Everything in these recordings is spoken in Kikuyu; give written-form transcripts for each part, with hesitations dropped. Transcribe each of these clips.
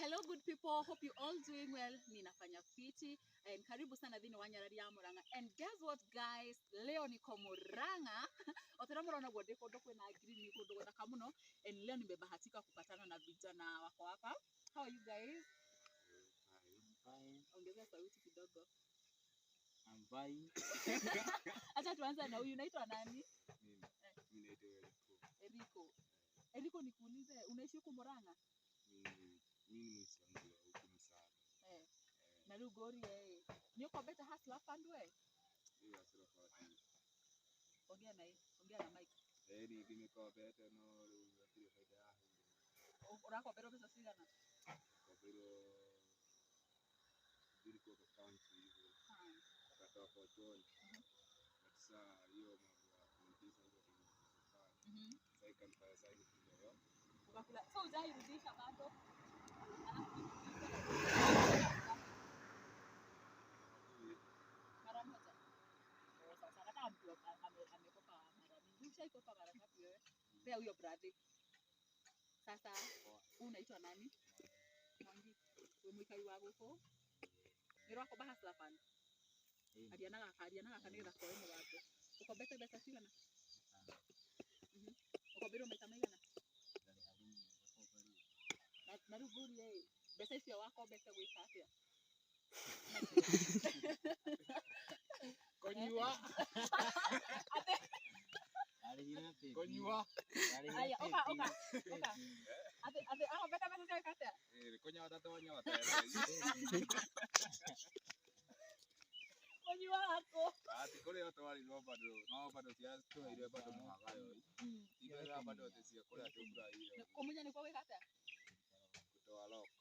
Hello good people, hope you all doing well. Ninafanya fiti and karibu sana thini wa Nyarari ya Murang'a. And guess what guys, leo niko Murang'a. Otera murona guo ndi kundu kwina green, kundu guthaka muno. And leo nimebahatika kupatana na vijana wako hapa. How are you guys? I'm fine. Ongeza sauti kidogo. I'm fine. Acha tuanze na huyu, unaitwa nani? Mimi mimi naitwa Eriko. Eriko. Eriko, nikuulize, unaishi huku Murang'a? Mimi mimi ni Muislamu wa huku Msaba. Eh. Na riu ngurie ni ukombete Hustler Fund we? Hiyo asira fati. Ongea na ongea na mic. Eh, ni kimekobete no rĩu hatirĩ faida ya Urakomberwo mbeca cigana? kobeirwo ngiri kwa kaunti hivyo akatoa kwa John. But saa hiyo mambo ya kurudisha hiyo ndio sasa ikanifanya sasa nikule yo. Ukakula. So hujairudisha bado? Alafu mara moja. Oh, sawa sawa. Hata mtu amekopa mara mingi. Ushaikopa mara ngapi wewe? Pea huyo brother. Sasa huu unaitwa nani? Mwangi. Wĩ mũikari wa gũkũ? Nĩ ũrakomba Hustler Fund? Aria na gaka nĩgetha koe mũgambo. Ũkombete mbeca cigana? Ũkombeirwo maita maigana? Na rĩu ngũrie ĩ, mbeca icio wakombete gwĩka atĩa? Kũnyua. Kũnyua. Aya, ũka ũka ũka. Atĩ akombete mbeca cia gwĩka atĩa? Eh, kũnyota twanyota. Kũnyua wako. Ati kũrĩa twarirwo bado no bado ciatũheire bado mũhagayo. Ithuĩ bado atĩ cia kũrĩa tũfurahia. Kũmunya nĩkuo gwĩka atĩa? Kutoa roko.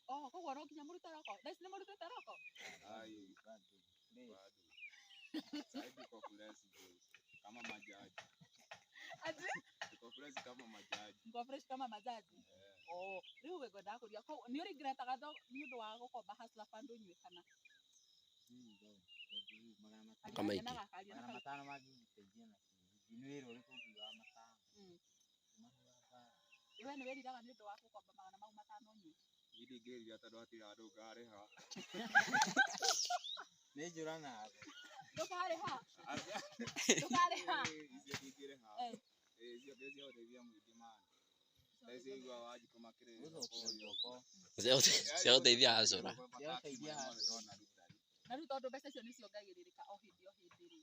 Oh, koguo no nginya mũrute roko. Thaa ici nĩ mũrutĩte roko? Ai, bado. Sasa tuko fresh kama majaji. Ati? Tuko fresh kama majaji. Mko fresh kama majaji? Eh. Oh, rĩu we ngwendaga kũria nĩ ũregretaga nĩ ũndũ wa gũkomba Hustler Fund ũnyue kana? Kama Aria iki. na gaka, aria na Magana gaka. matano mangĩgũteithia na kĩ? Nĩ wĩra ũrĩkũ ũngiuga matano? We nĩ wĩriraga nĩ ũndũ wa gũkomba magana mau matano ũnyue? Niĩ ndingĩrira tondũ hatirĩ handũ ngarĩha. Nĩ njũranaga. Ndũkarĩha? Ndũkarĩha? Icio ndingĩrĩha. Eh. Icio nĩ cia gũteithia mũingĩ man. Thaa ici ũiguaga Wanjikũ makĩrĩra. Cia gũteithia hacũra. Na rĩu tondũ mbeca icio nĩ ciongagĩrĩrĩka o hĩndĩ o hĩndĩ rĩ,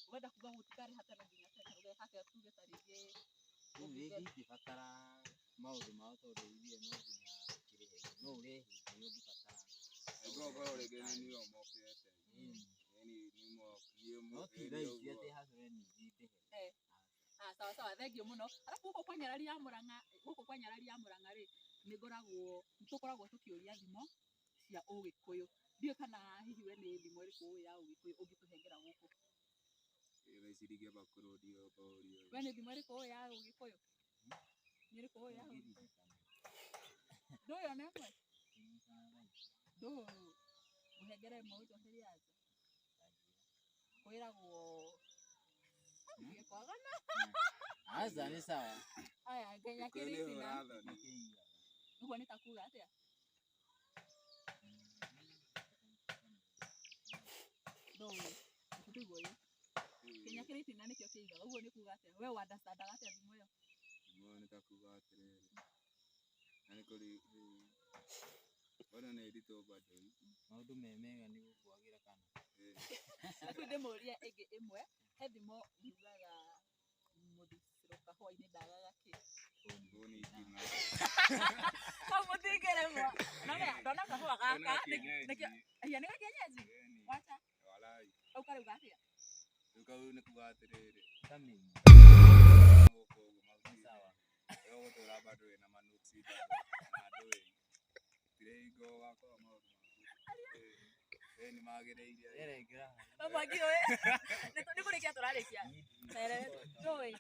ũrenda kuga gũtikarĩha tene nginya tene, ũgeka atĩa tuge ta rĩngĩ Rĩu rĩngĩ ingĩbatara maũndũ mao tondũ ithuĩ no nginya ũkĩrĩhe. No ũrĩhe hĩndĩ ĩrĩa ũngĩbatara. Ngorwo rĩngĩ nĩ niĩ mokĩte. No ti thaa ici atĩ hacũre ningĩ ndĩhe. Ah, sawa sawa, thank you mũno. Arabu gũkũ kwa Nyarari ya Murang'a, gũkũ kwa Nyarari ya Murang'a rĩ, nĩ ngoragwo nĩtũkoragwo tũkĩũria thimo cia Ũgĩkũyũ. Ndiũĩ kana hihi we nĩ thimo ĩrĩkũ ũĩ ya Ũgĩkũyũ ũngĩtũhengera gũkũ. Thaa ici ndingĩamba kũrũndio ũrio. We nĩ thimo ĩrĩkũ ũĩ ya Ũgĩkũyũ? Nĩ ĩrĩkũ ũĩ ya Ũgĩkũyũ? Ndũĩ ona ĩmwe? Ndũĩ. Mũhengere ĩmwe ũnjokerie anja. Kwĩragwo kwagana. Aca nĩ sawa. Aya, Kenya Gĩkũyũ nĩ kĩrĩtina. ũrathani. Ũguo nĩ ta kuga atĩa? Ndũĩ. Tũtigwo ĩ. Kenya kĩrĩtina nĩkĩo kĩigaga. Ũguo nĩ kuga atĩa? We ũunderstandaga atĩa thimo ĩyo? Thimo nĩ ta kuga atĩrĩrĩ. Na nĩ kũrĩ bado nĩ nditũ bado. Maũndũ me mega nĩ gũkwagĩra kana? Rĩu ndĩmũrie ĩngĩ ĩmwe. He thimo yugaga mũthicĩrwo kahũa-inĩ ndagaga kĩ? Mbũni ngima. Kau mũtingĩremwo. Nona ndona kahũa gaka. Nĩ kienyeji. Nĩkĩo iya nĩ gakienyeji? Ĩni. Wacha. Walai. Kau karauga atĩa? Rĩu kau nĩ kuga atĩrĩrĩ. Kamĩnyũ. Gũkũ ũguo Nĩ mahuti-inĩ. sawa. Wewe ũgũtũra bado wĩna manuksi bado na ndũĩ. Gũtirĩ hingo ũgakorwo maũndũ maku. Nĩ magĩrĩire. Rĩrengera haha. Mwangi ũyũ. Nĩ kũrĩkia tũrarĩkia. Ndũĩ.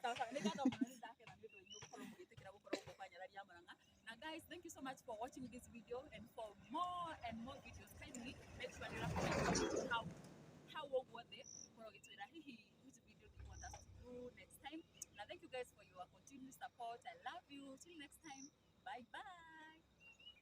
Sawa sawa, nĩ ngatho mũno nĩ ndakena nĩ ũndũ wanyu gũkorwo mũgĩtĩkĩra gũkorwo gũkũ kwa Nyarari ya Murang'a. Na guys, thank you so much for watching this video, and for more and more videos, kindly make sure you comment how ũguo thĩ ũkorwo ũgĩtwĩra hihi which video do you want us to do next time. Na thank you guys for your continued support. I love you. Till next time. Bye bye.